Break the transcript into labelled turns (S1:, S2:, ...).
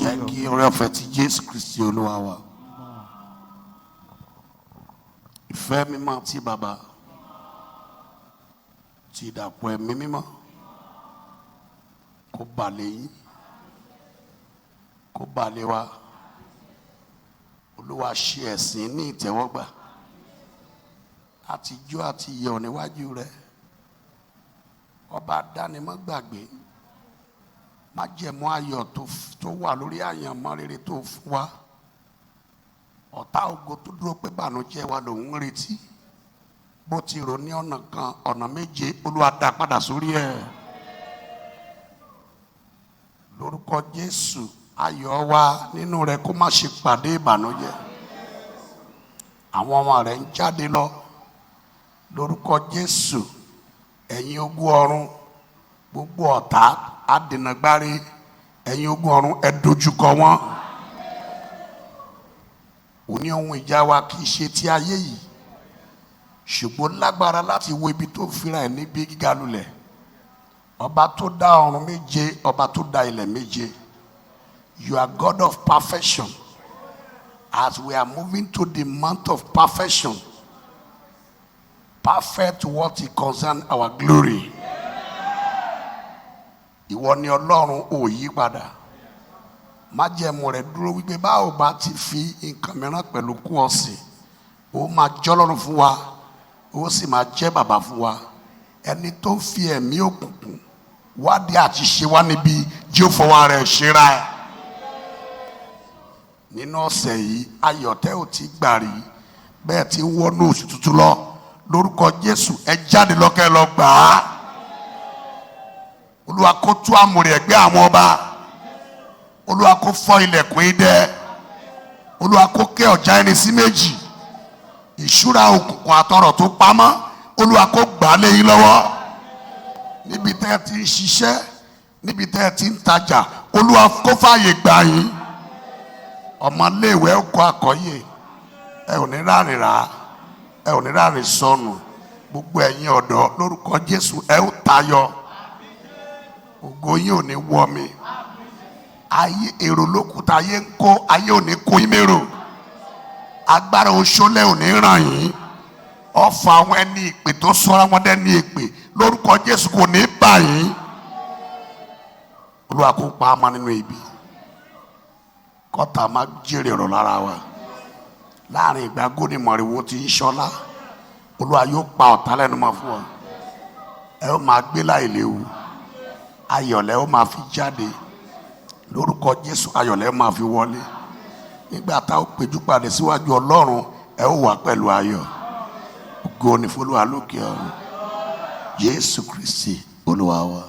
S1: Jẹ́ kí oore ọ̀fẹ́ ti Jésù Kristi Olúwa wa, ìfẹ́ mímọ́ ti Bàbá, ti ìdàpọ̀ Ẹ̀mí Mímọ́ kó bà lé yín, kó bà lé wa. Olúwa ṣe ẹ̀sìn ní ìtẹ́wọ́gbà àti jó àti yọ̀ níwájú rẹ̀. Ọba dánimọ̀ gbàgbé májẹ̀mú ayọ̀ tó wà lórí àyànmọ́ rere tó fún wa. Ọ̀tá ògo tó dúró pé bànújẹ́ wa lòun ń retí, bó ti rò ní ọ̀nà kan, ọ̀nà méje, Olúwa dá padà sórí ẹ̀ lórúkọ Jésù. Ayọ̀ wa nínú rẹ̀ kó má ṣe pàdé ìbànújẹ́. Àwọn ọmọ rẹ̀ ń jáde lọ lórúkọ Jésù. Ẹ̀yin ogun ọ̀run, gbogbo ọ̀tá adènàgbáre, ẹ̀yin ogun ọ̀run, ẹ dojúkọ wọn. Òní ohun ìjà wa kì í ṣe ti ayé yìí, ṣùgbọ́n lágbára láti wo ibi tó fira ẹ̀ níbi gíga lulẹ̀. Ọba tó dá ọ̀run méje, ọba tó dá ilẹ̀ méje, you are God of perfection. As we are moving to the month of perfection, perfect what it concern our glory. Ìwọ ni Ọlọ́run, ò yí padà. Májẹ̀mú rẹ̀ dúró wípé báwo bá ti fi nǹkan mìíràn pẹ̀lú kú ọ̀sìn, ó máa jọ́lọ́run fún wa, ó sì máa jẹ́ bàbá fún wa. Ẹni tó ń fi ẹ̀mí òkùnkùn wádìí àti ṣe wá níbi jí ó fọwọ́ rẹ̀ ṣera ẹ̀ nínú ọ̀sẹ̀ yìí, ayọ̀tẹ́ ò ti gbà rí bẹ́ẹ̀ tí ń wọnú oṣù tuntun lọ lórúkọ Jésù, ẹ jáde lọ́kẹ́ lọ gbà á. Olúwa kó tú àmùrè ẹ̀gbẹ́ àwọn ọba. Olúwa kó fọ́ ilẹ̀kùn idẹ. Olúwa kó ké ọ̀já ẹni sí méjì. Ìṣúra òkùnkùn àtọrọ̀ tó pamọ́, Olúwa kó gbà á lé yín lọ́wọ́. Níbi tẹ́ ẹ ti ń ṣiṣẹ́, níbi tẹ́ ẹ ti ń tajà, Olúwa kó fààyè gbà yín. Ọmọléèwé kọ́ àkọ́yè, ẹ ò ní ráàrin rà, ẹ ò ní ráàrin sọnù. Gbogbo ẹ̀yin ọ̀dọ́, lórúkọ Jésù, ẹ ó tayọ. Ògo yín ò ní wọ mi. Ayé èrò lókùtà ayé ń kó, ayé ò ní kó yín mérò. Agbára oṣólẹ̀ ò ní ràn yín. Ọfà àwọn ẹni ìpè tó sọra wọn dẹ́ni ìpè, lórúkọ Jésù, kò ní bà yín. Olúwa kó pa á mọ́ nínú ibi kọ́tà má jèrè ọ̀rọ̀ lára wa. Láàrin ìgbà gómìnà mọ̀rìwò tí ń ṣọlá, Olúwa yóò pa ọ̀tá lẹ́nu mọ́ fún ọ. Ẹ ó máa gbé láì léwu. Ayọ̀lẹ́ ó máa fi jáde lórúkọ Jésù. Ayọ̀lẹ́ ó máa fi wọlé. Nígbà tá ó péjú pàdé síwájú Ọlọ́run, ẹ ó wà pẹ̀lú ayọ̀. Ògo ni f'Olúwa lókè ọ̀run. Jésù Kristi Olúwa wa.